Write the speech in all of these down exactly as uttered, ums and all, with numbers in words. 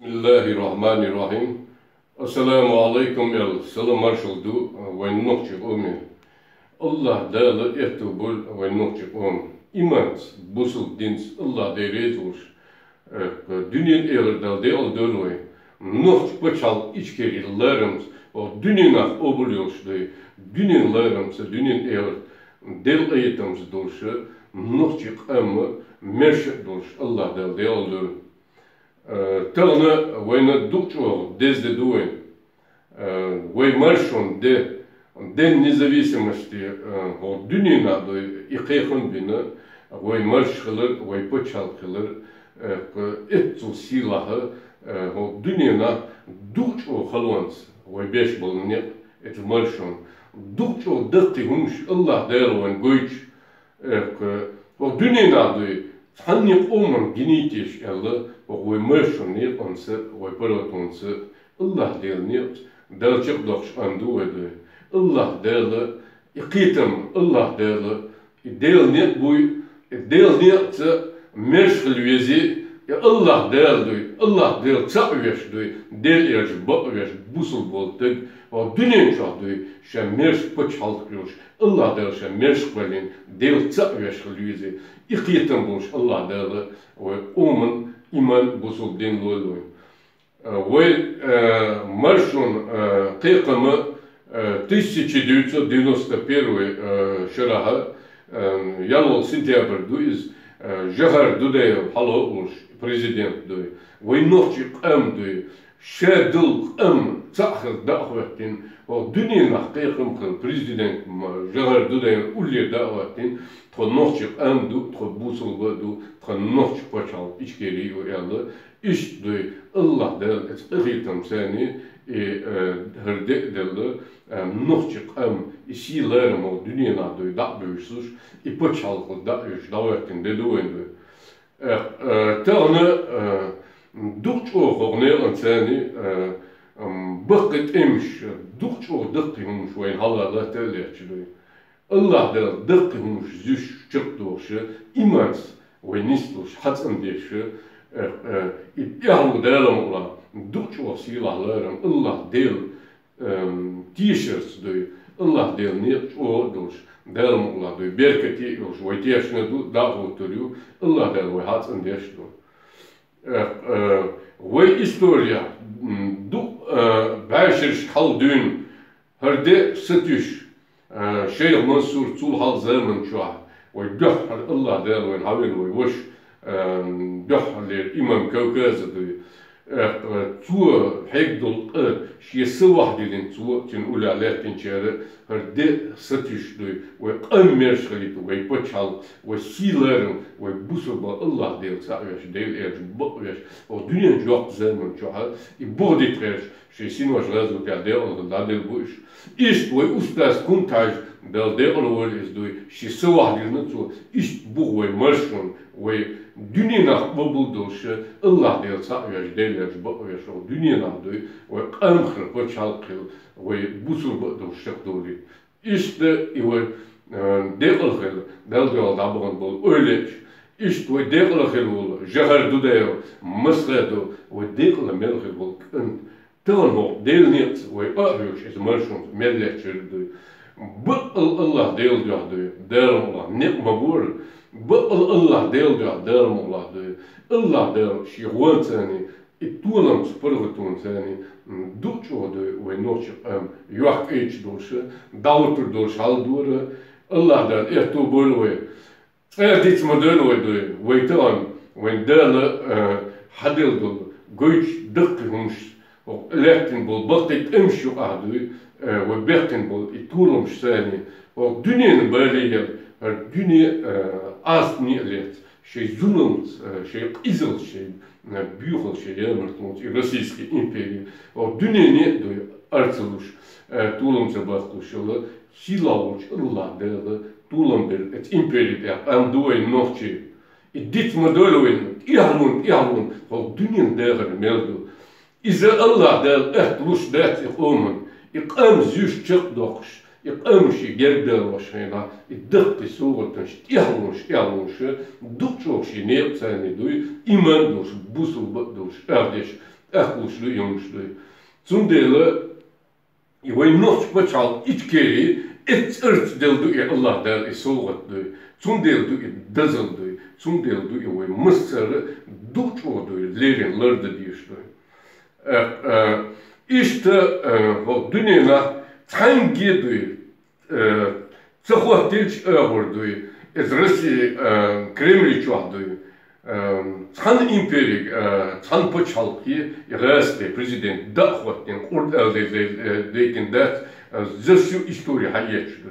بسم الله الرحمن الرحيم. السلام عليكم, аьлла, салам-маршалла ду вайн нохчий къоме. АллахӀ Дала аьттув бойла вайн нохчий къам. Иманца, бусалба динца АллахӀ Даьла реза волуш, э, дуьненан, эхартан Дала декъала дойла вай. Нохчийн пачхьалкх Ичкери ларамца, хӀокху дуьненахь къобал йолуш дой, дуьненан ларамца, дуьненан, эхартан Делан къинхетамца долуш, нохчийн къам маьрша а долуш АллахӀ Дала декъала дойла. Э, тахана вайна дукха чӀогӀа деза де ду вайн. Э, вай маршонан де, День независимости, э, хӀокху дуьненахь дой, и кхайкхам бина, вай марша хилар, вай пачхьалкх хилар, э, кху эццул сийлахь, э, хӀокху дуьненахь дукха чӀогӀа халонца вай беш болу некъ, эцу маршонан. Дукха чӀогӀа даккхий хӀумнаш АллахӀ Дала вайна гойтуш, Э, кху, хӀокху дуьненахь дой, цхьанне къоман гинийта езаш аьлла, хӀокху вай маршонан некъанца, вай паргӀатонца, АллахӀ Делан некъаца Дала чекхдоккхуш къам ду вай дой. АллахӀ Дала, и кхетам, АллахӀ Дала, и Делан некъ буй, и Делан некъаца маьрша хила вези, и АллахӀ Дала дуй, АллахӀ Дела цхьаъ веш дуй, Делан элча бакъ веш, бусалба волу стаг, хӀокху дуьнен чохь дуй, ша маьрша пачхьалкх йолуш, АллахӀ Дала ша маьрша кхоьллина, Дела цхьаъ веш хила вези. И кхетам болуш АллахӀ Дала вай къоман иман, бусалба дин лойла вайна. Э, вай, э, маршонан, э, кхайкхам, э, тысяча девятьсот девяносто первый, э, шарахь, э, ялхолгӀа сентябрь ду иза, э, Жохар Дудаев хьалха а волуш президент дуй, вай нохчийн къам дуй, ша долу къам цхьаъ хила дӀа а хӀоьттина, хӀокху дуьненахь кхайкхам хилла президент ма-, Жохар Дудаевна уллера дӀа а хӀоьттина, тхо нохчийн къам ду, тхо бусалба а ду, тхан нохчийн пачхьалкх Ичкери ю аьлла, иштта дуй, АллахӀ Дала эцу къинхетамца и, э, хӀара де а делла, э, нохчийн къам, и сий-ларам хӀокху дуьненахь дуй дӀа а буьйсуш, и пачхьалкх дӀа а оьшуш дӀахӀоьттина де ду вайн дуй. Э, э, тахана, э, дукха чӀогӀа хӀокху некъанца, э, м, баккхий тӀемаш, дукха чӀогӀа даккхий хӀумнаш вайна хьалха латта а лаьтташ дуй. АллахӀ Дала даккхий хӀумнаш зуьйш чекхдохуш, иманца вай нисдолуш, хьацӀандеш, э, э, и тӀаьхьало Дала мукъалахь, дукха чӀогӀа сийлахь ларам АллахӀ Дела, эм, тешарца дуй, АллахӀ Делан некъ чӀогӀа а долуш, Дала мукъалахь дуй, беркате а йолуш, вай тешна ду, дӀа а хӀоттур ю, АллахӀ Дала вай хьацӀандеш ду. Э, э, вай история, м, ду, э, бӀешерашка хьалха дуьйна, хӀара де сатуьйсуш, э, шайх Мансур, цул хьалха заман чохь, вай дуьххьара АллахӀ Дала вайна хьавелла вай ваша, э, дуьххьарлера имам Кавказа дуй. Э, э, цо хьегна долу къа шен са вахьдиллина, цо, цуьнан уллехь лаьттинчара хӀара де сатуьйсуш дуй, вай къам маьрша хилийта, вай пачхьалкх, вай сий-ларам, вай бусалба АллахӀ Дела цхьаъ веш, Делан элча бакъ веш, хӀокху дуьнен чохь заман чохь и бухадита гӀерташ, шайн синош гӀазотехь декъала хила дӀаделла бу уьш. Иштта вай устаз Кунта-Хьаьжа, Дала декъала войла иза дуй, шен са вахьдиллина цо, иштта буха вай маршонан, вай дуьненахь къобал долуш, АллахӀ Дела цхьаъ веш, Делан элча бакъ веш, хӀокху дуьненахь дуй, вай къам хила, пачхьалкх хила, вай бусалба а долуш чекхдолийта. Иштта и вай, э, декъала хила, Далла дуьхьал дӀабахана болу ойла еш, иштта вай декъала хила волу Жохар Дудаев, Масхадов, вай декъала мел хила волу кӀант. Тахана хӀокху Делан некъаца вай къа а хьоьгуш, иза маршонца мел лаьтташ верг дуй. Баккъал АллахӀ Делан дуьхьа дуй, Дала мукъалахь, некъ ма бора. Баккъал АллахӀ Делан дуьхьа, Дала мукъалахь дуй. АллахӀ Дала шен гӀонца и толамца, паргӀатонца, м, дукха чӀогӀа дуй вай нохчийн къам йохкийча долуш, дӀахӀуттур долуш хьаладора. АллахӀ Дала аьтту бойла вай. Цкъа диц ма дойла вай дуй, вай тахана, вайн Дала, э, хьаделла долу гойтуш даккхий хӀумнаш, хӀокху лаьттина болу баккхий тӀемаш юкъахь дуй, э, вай бехкина болу и толамаш санна, хӀокху дуьненан балийна, хӀара дуьне, э, Ӏазапане а лаьцна, шайн зуламца, э, шайн къизалца, шайн, э, боьхалца, шайн ямартонца и Российская империя, хӀокху дуьнене а дуй, ара ца луш, э, толам ца баккхалуш йолу, сийлахь волчу АллахӀ Дала толам белла эцу импери тӀехь къам ду вайн нохчий. И диц ма дойла вайна, тӀаьхьалонан, тӀаьхьалонан, хӀокху дуьненан дахар мел ду. Иза АллахӀ Дала аьтта луш дац и къоман, и къам зуьйш чекхдоккхуш, и къам шен герга далош хенахь, и даккхий совгӀатанаш, тӀаьхьалонаш, тӀаьхьалонаш, дукха чӀогӀа шен некъаца дуй, иман а долуш, бусалба а долуш, эгӀдеш. тӀаккха луш ду, йомаш ду. Цундела и вай нохча пачхьалкх Ичкери, эццӀерца делла ду и АллахӀ Дала и совгӀат ду. Цундела ду и дозал ду. Цундела ду и вай массара дукха чӀоагӀа ду, леррина ларда дезаш ду. Э, э, иштта, э, хӀо дуненахь цхьаннега ду, э, ца хӀоттийча агӀор ду, из Россия, э, Кремль чохь ду, э, цхьана империга, э, цхьана пачхьалкхе, и гӀазкхе президент дӀа а хӀоттийна, къурд ала дайтина дац, э, за всю историю хьаэцаш ду.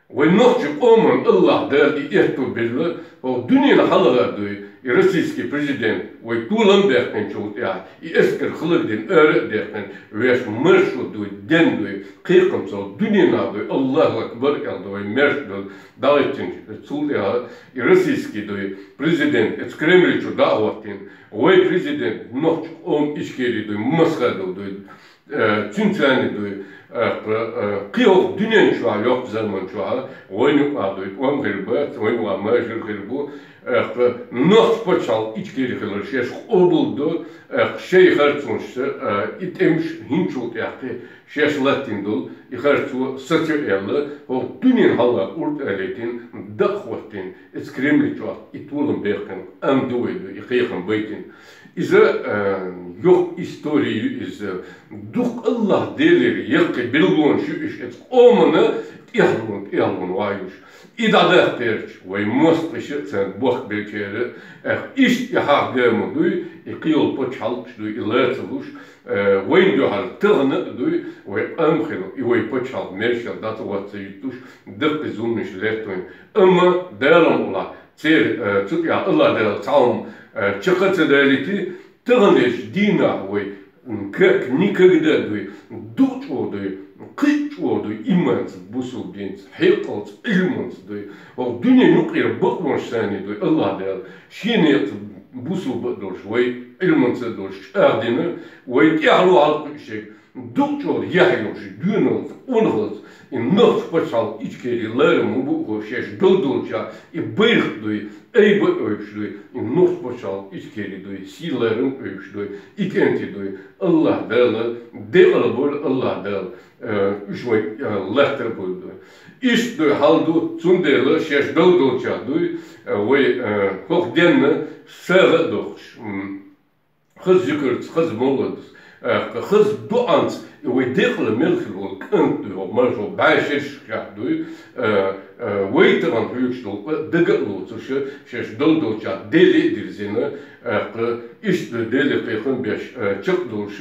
Вай нохча къоман АллахӀ Дала и аьтту бирла, хӀо дунен хьалха ду, и российский президент вай толам баьккхинчул тӀехьа, и эскар хӀаллакдина ара а даьккхина, вешан маршо ду, ден ду, кхайкхамца дуненахь ду, Аллаху акбар аьлла ду, вай маьрша ду, дӀахӀиттинчул тӀехьа, и российский ду, президент, эц Кремль чу дӀа а хӀоттийна, вай президент нохча къоман Ичкери ду, масхадал ду, э, цуьнца цхьана ду, э, кхы, э, кхин хӀокху дуьнен чохь, йоккха заман чохь, вайна юкъахь ду, тӀом хир бац, вайна юкъахь мажар хир бу, э, кхы нохча пачхьалкх Ичкери хилар шаьш къобал ду, э, кхы шайн харцонашца, э, и тӀемаш хӀинцул тӀаьхьа шаьш латтийна долу, и харцо сацо аьлла, хӀокху дуьнен хьалха къурд а летийна, дӀа а хӀоттийна, эц Кремль чохь и толам баьккхина, ам ду вай ду, и кхайкхам байтина. Иза, э, йоккха истори ю иза. Дукха АллахӀ Делера яккхий билгалонаш ю уьш, эц къомана тӀехьалон, тӀехьалон ван юш. И дӀадаккхарчу вай мостагӀаша а, царна бохк беллачара а, иштта и хьагӀ ма дуй, и кхийолу пачхьалкхаш дуй, и лаца луш, э, вайна дуьхьал тахана а дуй, вай къам хила, и вай пачхьалкх маьрша дӀа ца хӀотта ца юьттуш, даккхий зуламаш лаьтта вайна. Амма Дала мукъ лахь, церан, э, цу тӀехь АллахӀ Дала цхьа хӀума, э, чекх а ца далийти, таханлерчу дийнахь вай, м, как никогда дуй, дукха чӀогӀа дуй, кхин а чӀогӀа дуй, иманца, бусулба динца, хьекъалца, Ӏилманца дуй. ХӀокху дуьненан юкъера бакъонаш санна дуй, АллахӀ Дала шен некъаца бусулба а долуш, вай Ӏилманца а долуш чӀагӀдина, вай тӀаьхьало хьалакхуьуш ерг, дукха чӀогӀа яхь йолуш, доьналлица, къонахаллица, и нохча пачхьалкх Ичкери ларам хӀун бу а хо, шаьш долу долчохь, и байракх дуй, айба а ойбуш дуй, и нохча пачхьалкх Ичкери дуй, сий ларам а ойбуш дуй, и кӀентий дуй. АллахӀ Дала декъала бойла, АллахӀ Дала, э, уьш вай, э, латта а бойла дуй. Иштта дуй, хьал ду, цундела шаьш долу долчохь дуй, э, вай, э, хӀокху денна сагӀа а дохуш, м, хаза зикарца, хаза молитваца, э, хаза дуӀанца, и вай декъала мел хир волу кӀант дуй, хӀокху маршо бӀешерашкахь дуй, э, э, вай тахана хьоьгуш долу къа дага а лоцуш, шаьш долу долчохь Деле а дирзина, э, кхы иштта Деле кхайкхам беш, э, чекхдолуш,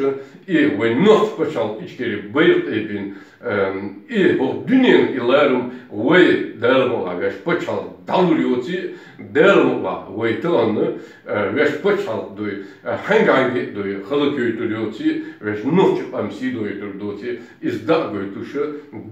и вай нохча пачхьалкх Ичкери байракх а бина, эм, и хӀокху дуьненан и ларам вай Дала мукъ лахь вешан пачхьалкх дӀалур йоций, Дала мукъ лахь вай тахана, э, вешан пачхьалкх дуй, э, хьаьнга-хьаьнга а дуй, хӀаллакьхуьйтур йоций, вешан нохчийн къам сий дойтур доций, иза дӀа а гойтуш,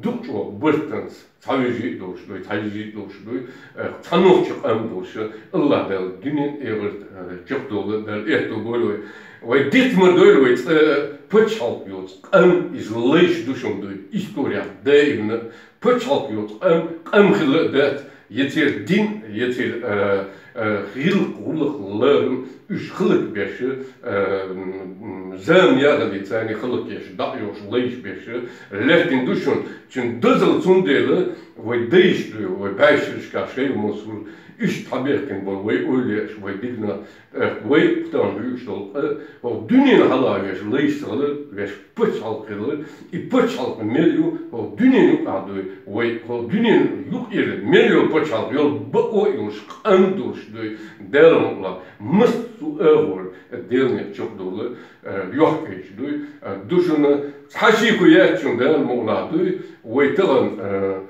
дукха чӀогӀа бартанца цхьа вежарий а долуш дуй, цхьа йижарий а долуш дуй, э, цхьа нохчийн къам а долуш, АллахӀ Дала дуьненан, эхартан, э, чекхдолу Дала аьтто бойла вай. Вай диц ма дойла вай цкъа, пачхьалкх йоцу къам иза лайш ду шуна дуй, историяхь даимна пачхьалкх йоцу къам, къам хилла а дац, я церан дин, я церан, э, э, гӀиллакх, гӀуллакх, ларам, уьш хӀаллакбеш, э, м, м, зама яхале царна хӀаллакъеш, дӀа а йолуш, лайш беш, лаьттина ду шуна. Цуьнан дозалла цундела вай дайша дуй, вай бӀешерашкахь шайга мосур, иштта хьабехкина болу вай эвлаяаш, вай дегнаш, э, вай тахана хьоьгуш долу къа, хӀокху дуьненан хьалха вешан лайш ца хилар, вешан пачхьалкх хилар, и пачхьалкх мел ю, хӀокху дуьненан юкъахь дуй, вай хӀокху дуьненан юкъера мел йолу пачхьалкх йолу бакъо а йолуш, къам долуш дуй, Дала мукъ лахь, массо а агӀор Делан некъ чекхдолу, э, йохкуьйтуш дуй, э, ду шуна, цхьа шеко яц шуна, Дала мукъ лахь дуй, вай тахана, э,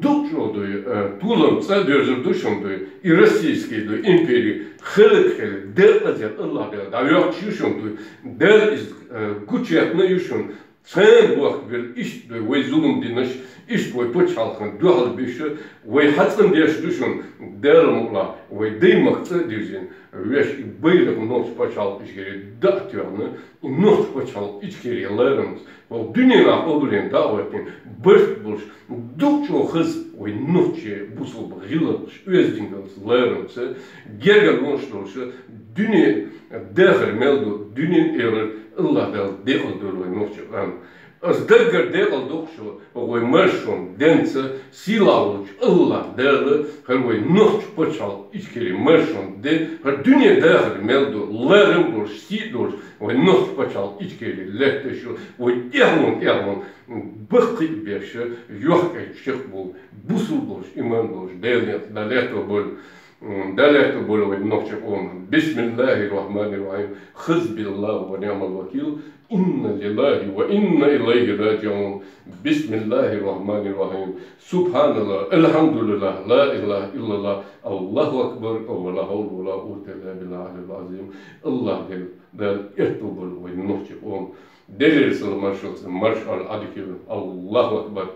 дукха чӀогӀа дуй, э, толам цӀа а доьрзур ду шуна дуй, и российский дуй, импери, хӀаллакьхила, декъаза АллахӀ Дала дӀайоьккхуш ю шуна дуй, Дала иза, э, гучуяьккхина ю шуна, царна бохк бира, иштта дуй, вай зулам динарш, иштта вай пачхьалкхана дуьхьал беш, вай хьацӀандеш ду шуна, Дала мукъ лахь, вай даймахка цӀа а дирзина, вешан и байракх нохча пачхьалкх Ичкери дӀа а тоьхна, и нохча пачхьалкх Ичкери ларамца, хӀокху дуьненахь къобалйина дӀа а хӀоттийна, барт болуш, дукха чӀогӀа хаза вай нохчийн бусулба гӀиллакхаш, оьздангаллица, ларамца, гергарлонаш долуш, дуьне дахар мел ду, дуьненан, эхартан Аллах Дала декъал дойла вай нохчий къам. Аз даггара декъал ду шуна, вай маршонтен денца сийлахь волчу Аллах Дала хӀара вай нохчийн пачхьалкх Ичкери маршонтен де, хӀара дуьне дахар мел ду, ларам а долуш, сий а долуш, вай нохчийн пачхьалкх Ичкери лаьтташ йолу, вай тӀаьхьалонан, тӀаьхьалонан баккхий а беш, йохкӀаьрчу чекх болу, бусалба болуш, иман болуш, Делан некъ Дала лаьтто бойла. М, Дала лаьтто бойла вай нохчийн къоман. Бисмиллахир-рахманир-рахим. Хасбияллаху ва ниъмал вакил. Инна лиллахи ва инна илайхи раджиун. Бисмиллахир-рахманир-рахим. Субханаллах, алхамдулиллах, ла илаха иллаллах, Аллаху акбар, ва ла хавла ва ла къуввата илла биллахил алил азим. Аллах Дела, Дала лаьтто бойла вай нохчийн къоман. Делера салам-маршалла, маршалла Ӏадика. Аллаху акбар.